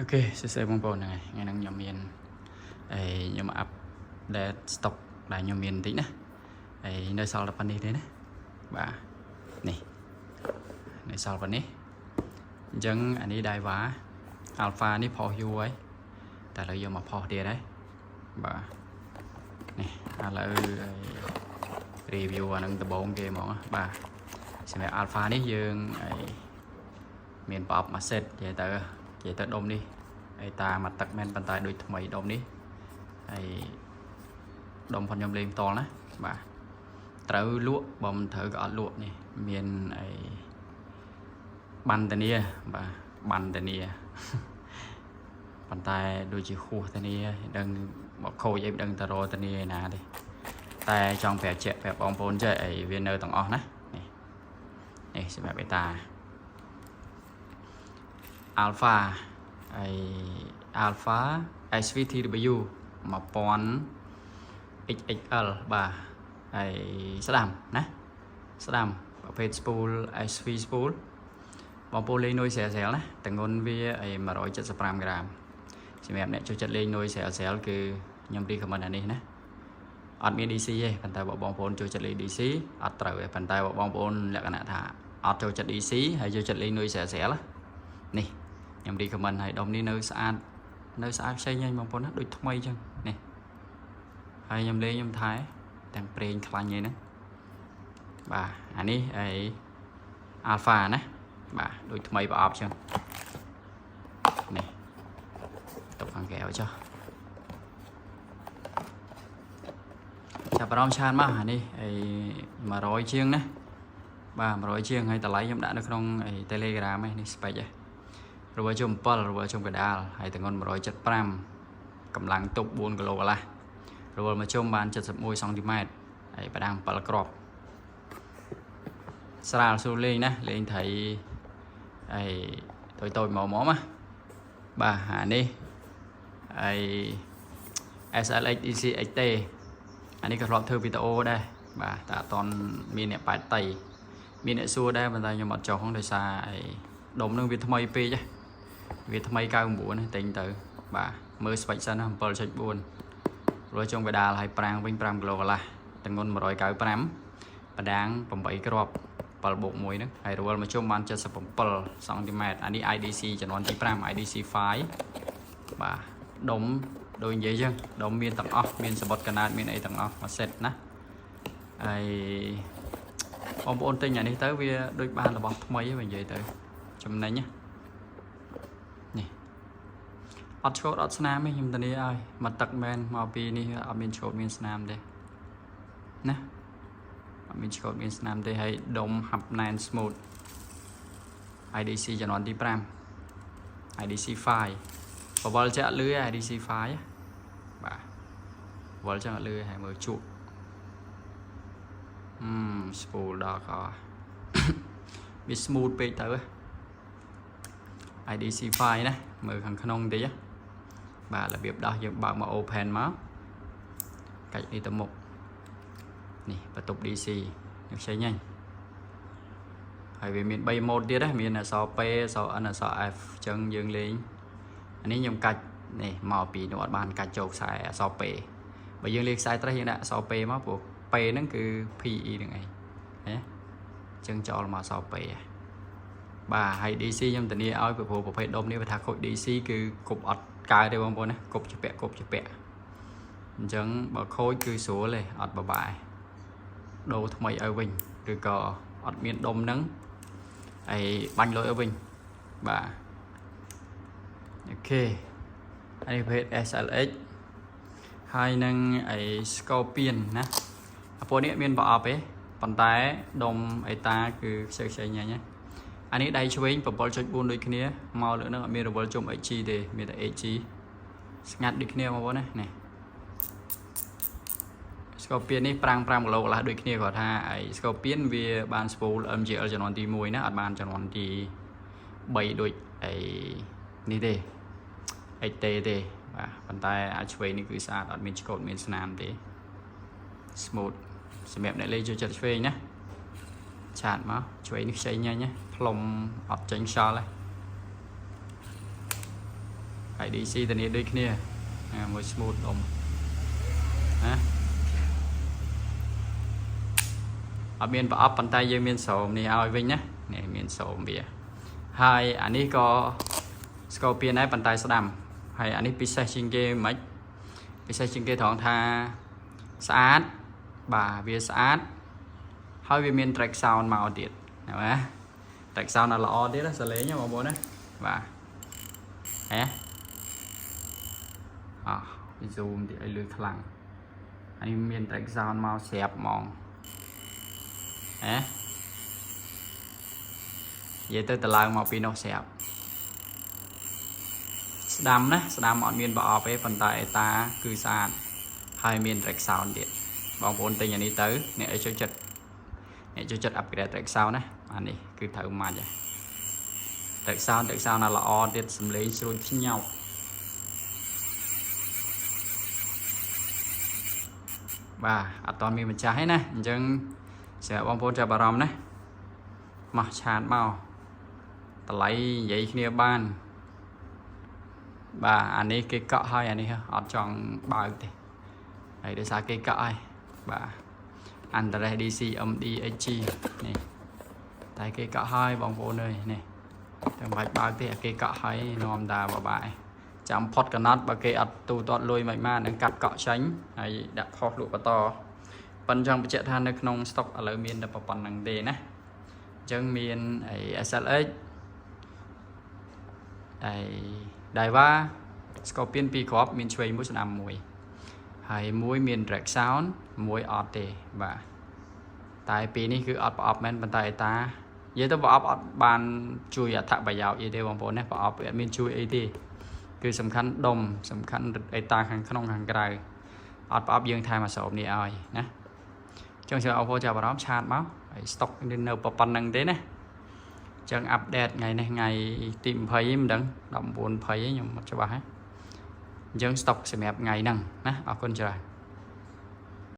OK សួស្តីបងប្អូនហ្នឹងហើយថ្ងៃហ្នឹងខ្ញុំមានអីខ្ញុំupdate stock ដែលខ្ញុំមានបន្តិចណាហើយនៅសល់តែប៉ុណ្នេះទេណាបាទនេះនៅសល់ប៉ុណ្នេះអញ្ចឹងអានេះ Daiwa Alpha នេះផុសយូរហើយតែឥឡូវយកមកផុសទៀតហើយបាទនេះឥឡូវ review អាហ្នឹងដំបូងគេហ្មងណាបាទសម្រាប់ Alpha នេះយើងអីមានប្រអប់មួយ set និយាយទៅដុំនេះហើយតាមកទឹកមែនប៉ុន្តែដូចថ្មីដុំនេះហើយដុំផងខ្ញុំលេងផ្ទាល់ណាបាទត្រូវលក់បើមិនត្រូវក៏អត់លក់នេះមានអីបានតានីបាទបានតានី ប៉ុន្តែដូចជាហួសតានីដឹងបើខូចអីមិនដឹងតរតានីឯណាទេតែចង់ប្រាប់ជាក់ប្រាប់បងប្អូនចេះអីវានៅទាំងអស់ណានេះនេះសម្រាប់អេតា Alpha ហើយ Alpha SVTW 1000 XXL បាទហើយស្ដាំណាស្ដាំប្រភេទ spool SV spool បងប្អូនលេងនុយស្រាលស្រាលណាតងន់វាអី175ក្រាមសម្រាប់អ្នកចូលចិត្តលេងនុយស្រាលស្រាលគឺខ្ញុំ recommend អានេះណាអត់មាន DC ទេប៉ុន្តែបើបងប្អូនចូលចិត្តលេង DC អត់ត្រូវទេប៉ុន្តែបើបងប្អូនលក្ខណៈថាអត់ចូលចិត្ត DC ហើយចូលចិត្តលេងនុយស្រាលស្រាលនេះខ្ញុំ recommend ឲ្យដុំនេះនៅស្អាតនៅស្អាតផ្សេងហ្នឹងបងប្អូនណាដូចថ្មីអញ្ចឹងនេះហើយខ្ញុំលេងខ្ញុំថែទាំងប្រេងខ្លាញ់ឯហ្នឹងបាទអានេះអី Alpha ណាបាទដូចថ្មីប្រអប់អញ្ចឹងនេះទុកខាងក្រៅចុះចាប់អារម្មណ៍ឆានមកអានេះអី100ជាងណាបាទ100ជាងហើយតម្លៃខ្ញុំដាក់នៅក្នុងអី Telegram ឯនេះ spec ឯងរវល់ជុំ7រវល់ជុំកដាលហើយទម្ងន់175កម្លាំងទប់4គីឡូកន្លះរវល់មួយជុំបាន71សង់ទីម៉ែត្រហើយបដាំង7គ្រាប់ស្រាលស្រួលលេងណាលេងត្រីអីតូចតូចមកមកណាបាទអានេះអី SLX DC XT អានេះក៏ធ្លាប់ធ្វើវីដេអូដែរបាទតែអត់តន់មានអ្នកប៉ែតតៃមានអ្នកសួរដែរប៉ុន្តែខ្ញុំអត់ចុះហ្នឹងដោយសារអីដុំហ្នឹងវាថ្មីពេកហ៎វាថ្មី99ណាទិញទៅបាទមើល spec សិនណា7.4រួចចុងបដាលឲ្យប្រាំងវិញ5គីឡូកន្លះទម្ងន់195បដាង8គ្រាប់7បូក1ហ្នឹងហើយរវល់មកជុំបាន77សង់ទីម៉ែត្រអានេះ IDC ជំនាន់ទី5 IDC 5បាទដុំដូចនិយាយចឹងដុំមានទាំងអស់មានសបុតកណាតមានអីទាំងអស់មួយ set ណាហើយបងប្អូនទិញអានេះទៅវាដូចបានរបស់ថ្មីហ្នឹងនិយាយទៅចំណេញណានេះអត់ឆ្កូតអត់ស្នាមទេខ្ញុំធានាឲ្យមកទឹកមែនមកពីនេះអត់មានឆ្កូតមានស្នាមទេណាអត់មានឆ្កូតមានស្នាមទេហើយដុំហាប់ណែន smooth IDC ជំនាន់ទី5 IDC 5បវលចាក់លឺ IDC 5បាទបវលចឹងអត់លឺហើយមើលជក់អឺ spool ដល់កវា smooth ពេកទៅ IDC 5ណាមើលខាងក្នុងតិចបាទរបៀបដោះយើងបើកមក open មកកាច់នេះទៅមុខនេះបន្ទប់ DC នេះផ្សេងហ្នឹងហើយវាមាន3 mode ទៀតណាមានអក្សរ P អក្សរ N អក្សរ F អញ្ចឹងយើងលេងអានេះខ្ញុំកាច់នេះមកពីនោះអត់បានកាច់ចូលខ្សែអក្សរ P បើយើងលេងខ្សែត្រេះយើងដាក់អក្សរ P មកព្រោះ P ហ្នឹងគឺ PE ហ្នឹងឯងណាអញ្ចឹងចូលមកអក្សរ P បាទហើយ DC ខ្ញុំធានាឲ្យព្រោះប្រភេទដុំនេះបើថាខូច DC គឺគប់អត់កើតទេបងប្អូនណាគប់ជាពាក់គប់ជាពាក់អញ្ចឹងបើខូចគឺស្រួលទេអត់បបាយដូរថ្មីឲ្យវិញឬក៏អត់មានដុំហ្នឹងហើយបាញ់លុយឲ្យវិញបាទ OK អានេះប្រភេទ SLX ហើយនឹងអី Scorpion ណាអាពួកនេះមានប្រអប់ទេប៉ុន្តែដុំអេតាគឺខ្ចីខ្ចីញ៉ាញ់ណាអានេះដៃឆ្វេង7.4ដូចគ្នាមកលើនឹងអត់មានរវល់ជុំ HG ទេមានតែ HG ស្ងាត់ដូចគ្នាបងប្អូនណានេះ Scorpion នេះប្រាំង5គីឡូកន្លះដូចគ្នាគាត់ថាអី Scorpion វាបាន spool MGL ជំនាន់ទី1ណាអត់បានជំនាន់ទី3ដូចអីនេះទេ XT ទេបាទប៉ុន្តែអាចឆ្វេងនេះគឺស្អាតអត់មានឆ្កូតមានស្នាមទេ smooth សម្រាប់អ្នកលេងចូលចិត្តឆ្វេងណាឆាតមកឆ្វេងនេះខ្ចីញ៉ាញ់ណាផ្លុំអត់ចេញខ្យល់ទេ ហើយ DC ធានាដូចគ្នាអាមួយ smooth ដុំណាអត់មានប្រអប់ប៉ុន្តែយើងមានស្រោមនេះឲ្យវិញណានេះមានស្រោមវាហើយអានេះក៏ Scorpion ដែរប៉ុន្តែស្ដាំហើយអានេះពិសេសជាងគេមិនពិសេសជាងគេត្រង់ថាស្អាតបាទវាស្អាតហើយវាមាន track sound មកទៀតណា track sound ដល់ល្អទៀតណាសលេងណាបងប្អូនណាបាទហ៎អោះ zoom ទៀតឲ្យលឺខ្លាំងអានេះមាន track sound មកស្រាប់ហ្មងហ៎និយាយទៅតឡើងមកពីនោះស្រាប់ស្ដាំណាស្ដាំអត់មានប្រអប់ទេប៉ុន្តែអេតាគឺស្អាតហើយមាន track sound ទៀតបងប្អូនទិញអានេះទៅអ្នកឲ្យចូលចិត្តអ្នកចូលចិត្ត upgrade track sound ណាអានេះគឺត្រូវម៉ាច់ហ៎ track sound track sound ណាល្អទៀតសំឡេងស្រួយខ្ញោកបាទអត់តមានម្ចាស់ទេណាអញ្ចឹងសម្រាប់បងប្អូនចាប់អារម្មណ៍ណាមក chat មកតម្លៃនិយាយគ្នាបានបាទអានេះគេកក់ហើយអានេះអត់ចង់បើកទេហើយដោយសារគេកក់ហើយបាទ Antares DC MD HG នេះតែគេកក់ហើយបងប្អូនអើយនេះតែមិនបាច់បើកទេអាគេកក់ហើយនាំតាបបាយចាំផុតកណត់បើគេអត់ទូទាត់លុយមិនបាននឹងកាត់កក់ចេញហើយដាក់ផុសលក់បន្តប៉ិនចង់បញ្ជាក់ថានៅក្នុង stock ឥឡូវមានតែប៉ុណ្្នឹងទេណាអញ្ចឹងមានអី SLX អី Daiwa Scorpion 2គ្រាប់មានឆ្វេងមួយស្ដាំមួយហើយមួយមាន track sound មួយអត់ទេបាទតែពីរនេះគឺអត់ប្រអប់មែនប៉ុន្តែអេតានិយាយទៅប្រអប់អត់បានជួយអត្ថប្រយោជន៍អីទេបងប្អូនណាប្រអប់វាអត់មានជួយអីទេគឺសំខាន់ដុំសំខាន់អេតាខាងក្នុងខាងក្រៅអត់ប្រអប់យើងថែមអាស្រោមនេះឲ្យណាចង់ជួយអរគុណចាប់អារម្មណ៍ chat មកហើយ stock នៅប៉ុណ្្នឹងទេណាចឹង update ថ្ងៃនេះថ្ងៃទី20មិនដឹង19 20ខ្ញុំអត់ច្បាស់ហ៎អញ្ចឹង stock សម្រាប់ថ្ងៃហ្នឹងណាអរគុណច្រើន។